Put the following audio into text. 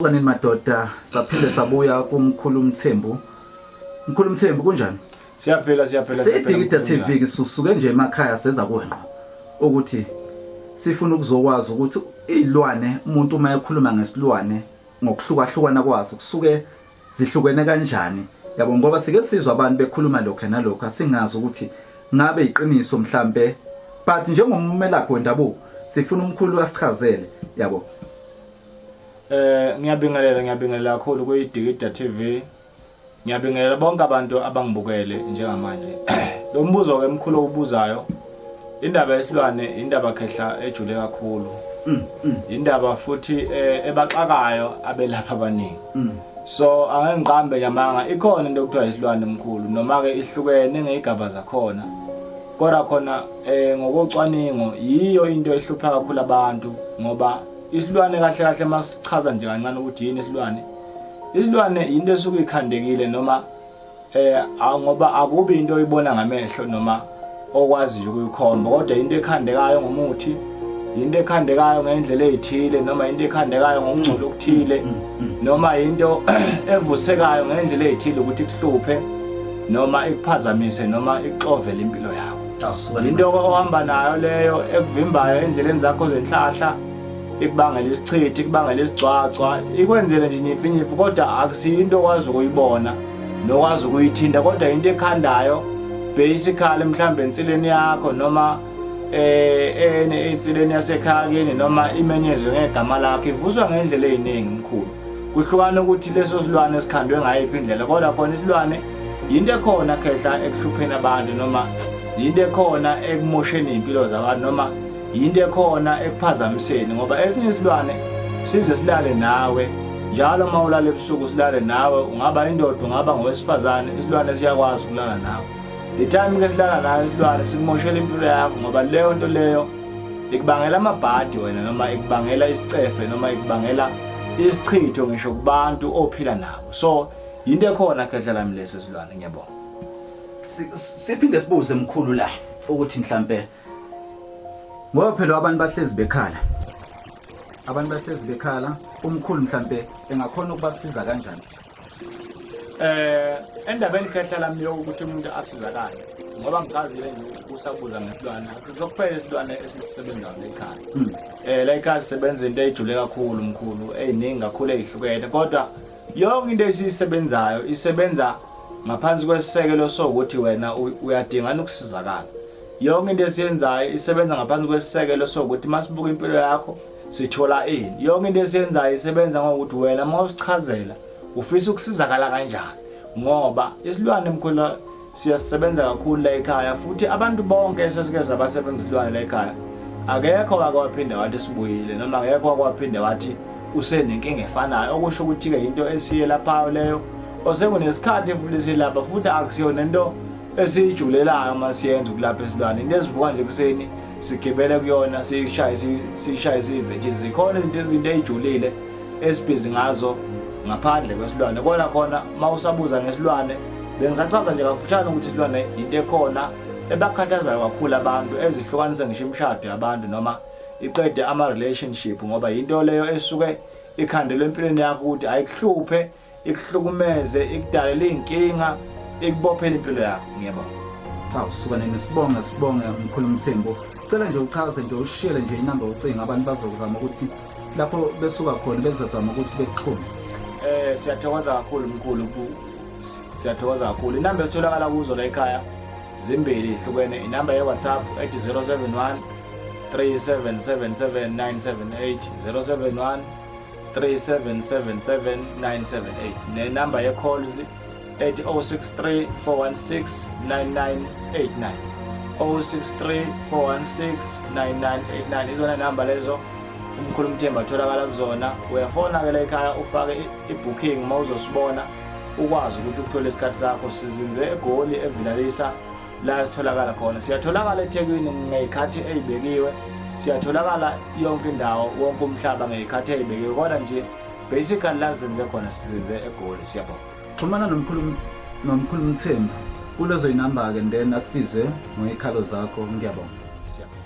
Sanini madoda, saphinde sabuya kumkhulu Mthembu. Mkhulu Mthembu, kunjani? Siyaphila, siyaphila. Sidikida TV ke, sisuke nje emakhaya seza kuwe ngqo. Ukuthi sifuna ukuzokwazi ukuthi izilwane, umuntu uma ekhuluma ngesilwane ngokuhlukahlukana kwazo, kusuke zihlukene kanjani, yabo, ngoba sike sizwa abantu bekhuluma lokho nalokho, asingazi ukuthi ngabe iqiniso mhlambe, but njengomelaphi wendabuko sifuna umkhulu asichazele, yabo. Ngiyabingelela, ngiyabingelela kakhulu kuyidikida TV. Ngiyabingelela bonke abantu abangibukele njengamanje. Lo mbuzo ke emkhulu obuzayo, indaba yesilwane, indaba khehla ejule kakhulu. Indaba futhi ebaxakayo abelapha abaningi. So angeke ngiqambe nyamanga, ikhona into okuthiwa isilwane mkhulu, noma ke ihlukene ngezigaba zakhona. Kodwa khona ngokocwaningo yiyo into ehlupha kakhulu abantu, ngoba isilwane kahle kahle, masichaza nje kancane ukuthi yini isilwane. Isilwane into esuke ikhandekile noma ngoba akubi into oyibona ngamehlo noma okwaziyo ukuyikhomba, kodwa into ekhandekayo ngomuthi, into ekhandekayo ngendlela ezithile, noma into ekhandekayo ngokungcola okuthile, noma into evusekayo ngendlela ezithile ukuthi ikuhluphe noma ikuphazamise noma ikuxovele impilo yakho. Into ohamba nayo leyo ekuvimbayo endleleni zakho zenhlahla, ikubangela isichithi, ikubangela isigcwagcwa, ikwenzele nje nyifinyifi, kodwa akusiyo into okwazi ukuyibona nokwazi ukuyithinta, kodwa into ekhandayo basically mhlambe ensileni yakho noma ensileni yasekhaya kini, noma imenyezwe ngegama lakho, ivuswa ngendlela eziningi mkhulu. Kuhlukana ukuthi leso silwane sikhandwe ngayiphi indlela, kodwa khona isilwane yinto ekhona khehla ekuhlupheni abantu, noma yinto ekhona ekumosheni impilo zabantu, noma yinto ekhona ekuphazamiseni, ngoba esinye isilwane size silale nawe njalo uma ulala ebusuku, silale nawe, ungaba indoda, ungaba ngowesifazane, isilwane siyakwazi ukulala nawe. The time ke silala nawe isilwane sikumoshela impilo yakho, ngoba leyo nto leyo ikubangela amabhadi wena, noma ikubangela isicefe, noma ikubangela isichitho ngisho kubantu ophila nabo. So yinto ekhona khehla lami lesi silwane. Ngiyabonga. Siphinde sibuze mkhulu la ukuthi mhlambe, ngoba phela abantu bahlezi bekhala, abantu bahlezi bekhala, umkhulu mhlambe engakhona ukubasiza kanjani? Endabeni khehla lami yokuthi umuntu asizakale, ngoba ngichazile nje usabuza ngesilwane, akusizokuphela isilwane esisisebenzayo la ekhaya. La ekhaya sisebenza into ejule kakhulu mkhulu, eziningi kakhulu ezihlukene, kodwa yonke into esiyisebenzayo isebenza ngaphansi kwesisekelo sokuthi wena uyadingana ukusizakala. Yonke into esiyenzayo isebenza ngaphansi kwesisekelo sokuthi masibuka impilo yakho sithola ini. Yonke into esiyenzayo isebenza ngokuthi wena uma usichazela ufisa ukusizakala kanjani, ngoba isilwane mkhulu siyasebenza kakhulu la ekhaya, futhi abantu bonke esesike sabasebenza isilwane la ekhaya akekho wake waphinda wathi sibuyile, noma akekho wake waphinda wathi usenenkinga efanayo, okusho ukuthi-ke into esiyelaphayo leyo osekunesikhathi futhi silapha, futhi akusiyo nento esiyijulelayo uma siyenza ukulapha isilwane, into esivuka nje ekuseni sigibele kuyona, siyishaye, siyishaye, siyivethile. Zikhona izinto ey'julile esibhizi ngazo ngaphandle kwesilwane, kodwa khona uma usabuza ngesilwane bengisachaza nje kafushane ukuthi isilwane into ekhona ebakhathazayo kakhulu abantu, ezihlukanise ngisho imishado yabantu noma iqede ama-relationship, ngoba yinto leyo esuke ikhandelwe empilweni yakho ukuthi ayikuhluphe, ikuhlukumeze, ikudalele iy'nkinga, ikubophele impilo yakho. Ngiyabonga. Cha, usuka nini, sibonge, sibonge mkhulu Mthembu. Cela nje uchaze nje, ushiyele nje inamba yocingo, abantu bazokuzama ukuthi lapho besuka khona bezozama ukuthi bekuxhume. Siyathokoza kakhulu mkhulu, siyathokoza kakhulu. Inamba esitholakala kuzo la ekhaya zimbili, ihlukene. Inamba ye-WhatsApp ethi 071 3777 978, 071 3777 978, nenamba ye-calls ethi 063 416 9989, 063 416 9989. Izona namba lezo umkhulu Mthembu atholakala kuzona. Uyafona-ke la ekhaya ufake i-booking uma uzosibona, ukwazi ukuthi ukuthole isikhathi sakho. Sizinze eGoli, eVilalisa, la sitholakala khona. Siyatholakala eThekwini ngey'khathi ey'bekiwe, siyatholakala yonke indawo, wonke umhlaba ngey'khathi ey'bekiwe, kodwa nje basically la sizenze khona sizenze eGoli. Siyabonga. Xhumana nomkhulu Mthembu kulezo inamba-ke, then akusize ngey'khalo zakho. Ngiyabonga. Siyabonga.